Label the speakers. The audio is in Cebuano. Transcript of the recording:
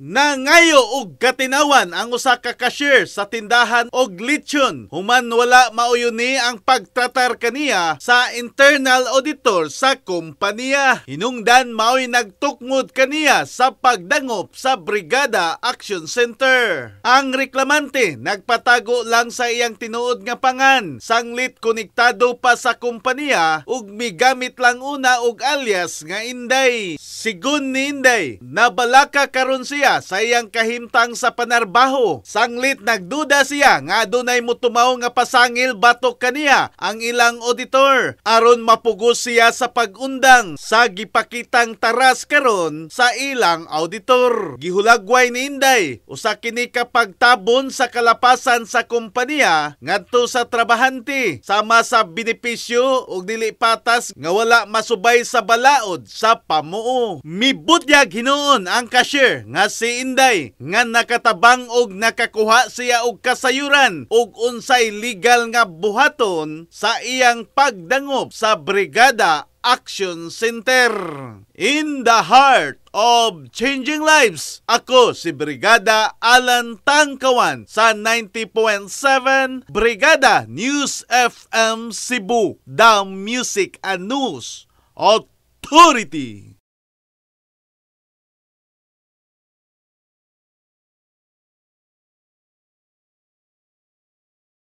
Speaker 1: Nangayo og katinawan ang usa ka cashier sa tindahan og lechon human wala mauyuni ang pagtratar kaniya sa internal auditor sa kompanya. Hinungdan maoy nagtukmod kaniya sa pagdangop sa Brigada Action Center. Ang reklamante nagpatago lang sa iyang tinuod nga pangan, sanglit konektado pa sa kompanya ug migamit lang una og alias nga Inday. Sigon ni Inday, nabalaka karon siya sa iyang kahimtang sa panarbaho. Sanglit nagduda siya nga adunay mutumaw nga pasangil batok kaniya ang ilang auditor aron mapugos siya sa pag-undang sa gipakitang taras karon sa ilang auditor. Gihulagway ni Inday usa kini ka pagtabon sa kalapasan sa kompanya ngadto sa trabahante sama sa benepisyo ug dili patas nga wala masubay sa balaod sa pamuo. Mibutyag hinuon ang cashier nga si Inday nga nakatabang og nakakuha siya og kasayuran og unsay legal nga buhaton sa iyang pagdangop sa Brigada Action Center. In the heart of changing lives, ako si Brigada Alan Tangkawan sa 90.7 Brigada News FM Cebu, the Music and News Authority.